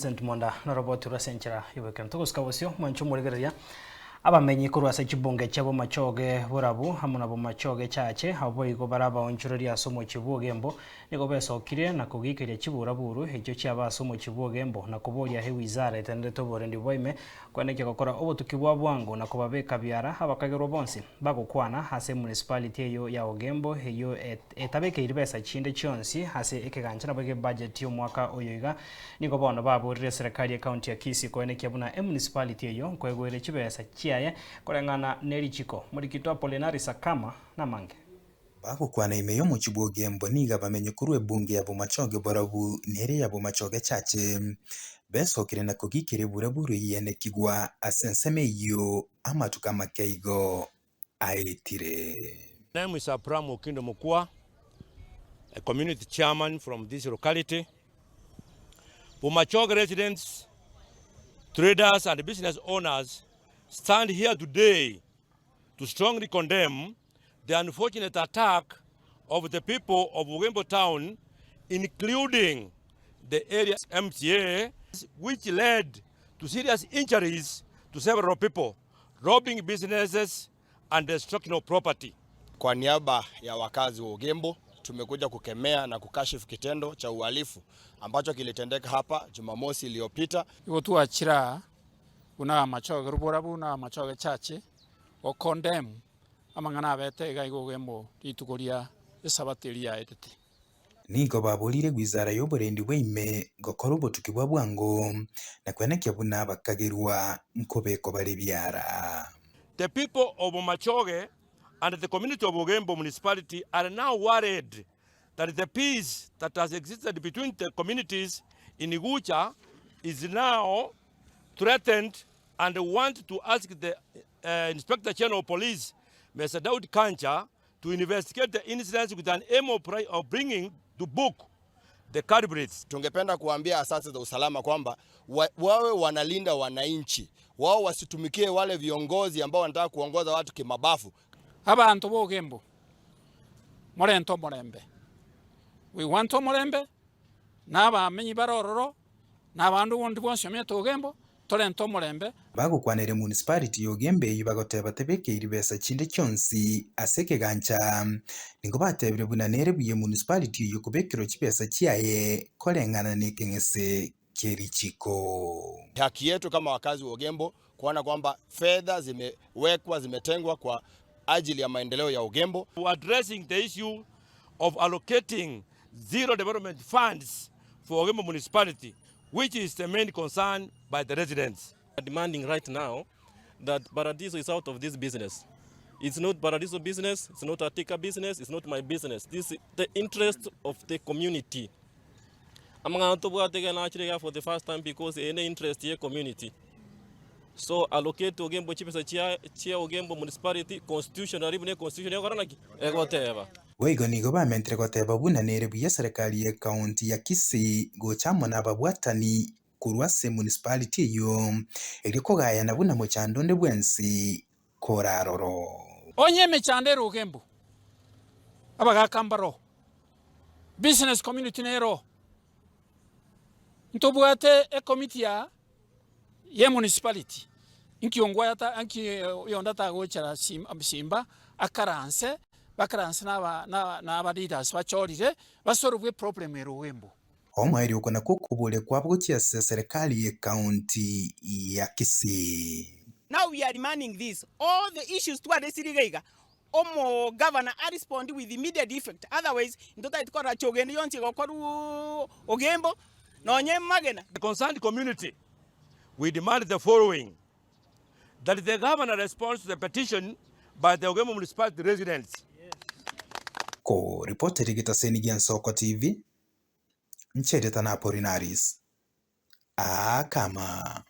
Vincent Monda noroboti rwa ase enchera y'oboikeranu. Togosika bosio mwanche omorigereria abamenyi korwa ase chibunge chia Bomachoge Borabu amo na Bomachoge Chache, abwo boigo bare abaonchoreria ase omochie bw'Ogembo, nigo besokirie na kogiikeria chiburaburu echio chiaba ase omochie bw'Ogembo na koboria ewizara etenerete oborendi bwaime kwenekia gokora obotuki bwa bwango na kobabeka biara abakagerwa bonsi bagokwana ase emunicipality eyio ya Ogembo eyio etabekeiri besa chinde chionsi ase ekegancha naboigo ebudget y'omwaka oyo iga Nigo bono baborire eserekari y'ecounty ya Kisii koenekia buna emunicipality eyio nkoegwere chibesa chiaye koreng'ana ne richiko. Morikito Apolinari Sakama namange. Bagokwana ime y'omochie bw'Ogembo nigo abamenyi korwa ebunge ya Bomachoge Borabu na eria ya Bomachoge Chache besokire na kogikera eburaburu eyio yenekigwa ase ensemo eyio amatuko amake igo aetire. Name is Abraham Okindo Mokua, a community chairman from this locality. Bomachoge residents, traders and business owners stand here today to strongly condemn the unfortunate attack of the people of Bugembo town including the area MCA which led to serious injuries to several people. robbing businesses and destruction of property. Kwa niaba ya wakazi wa Ogembo tumekuja kukemea na kukashifu kitendo cha uhalifu ambacho kilitendeka hapa Jumamosi iliyopita. Igo twachire aa buna amachoge borabu na amachoge chache go condemn amang'ana abete iga iga Ogembo rituko ria esabato eria yaetete. Nigo baborire wizara y'oborendi bwa ime gokora obotuki bwa bwango, na kwenekia buna abakagerwa nkobekwa bare biara. The people of Bomachoge and the community of Ogembo Municipality are now worried that the peace that has existed between the communities in Gucha is now threatened and want to ask the Inspector General of Police, Mr. Daud Kancha, to investigate the incidents with an aim of, of bringing to book the culprits. Tungependa kuambia asasi za usalama kwamba wa, wawe wanalinda wananchi wao, wasitumikie wale viongozi ambao wanataka kuongoza watu kimabafu. Abanto b'Ogembo, morente omorembe. We want omorembe, na abamenyi bare ororo, na abanto bonde bonsi omanyete Ogembo, torente omorembe. Bagokwanera emunicipality y'Ogembe eyio bagoteba tebekeiri besa chinde chionsi ase ekegancha. Nigo batebire buna nere buya emunicipality eyio kobekerwa chibesa chiaye koreng'ana nekeng'ese kie richiko. Haki yetu kama wakazi wa Ogembo kuona kwamba fedha zimewekwa zimetengwa kwa ajili ya maendeleo ya Ogembo. Addressing the issue of allocating zero development funds for Ogembo Municipality which is the main concern by the residents. Demanding right now that Paradiso is out of this business. It's not Paradiso business, it's not Atika business, it's not my business. This is the interest of the community. Amang'ana tobwate iga nachire iga for the first time because eye ne interest ye community. So allocate Ogembo chibesa chia chia Ogembo municipality constitutionally buna econstitution egokora naki? Egoteba. Boigo nigo bamentire goteba buna nere buya eserekari y'ecounty ya Kisii gocha amo nababwatani korwa ase municipality eyio, erio kogayana buna mochando onde bwensi koraroro. Onye emechando ere Ogembo, abagaka mbaroo, business community neroo, ntobwate ecommittee ya ye municipality, inki ongwayata inki oyonde atagochera simba akaranse, bakaranse na aba na aba leaders bachorire, basolve eproblem ere Ogembo. Omoerio oko nakwo okoboria kwabo gochia ase eserekari y'ecounty ya Kisii. Now we are demanding this, all the issues twaresire iga iga, omo governor a respond with immediate effect otherwise ntotageti korora chiogendo yonsi egokorwa Ogembo nonye Magena. The concerned community we demand the following, that the governor responds to the petition by the Ogembo Municipality residents. Ko ripoteri getaseni gia Nsoko TV, Ncherita na Apolinaris Akama.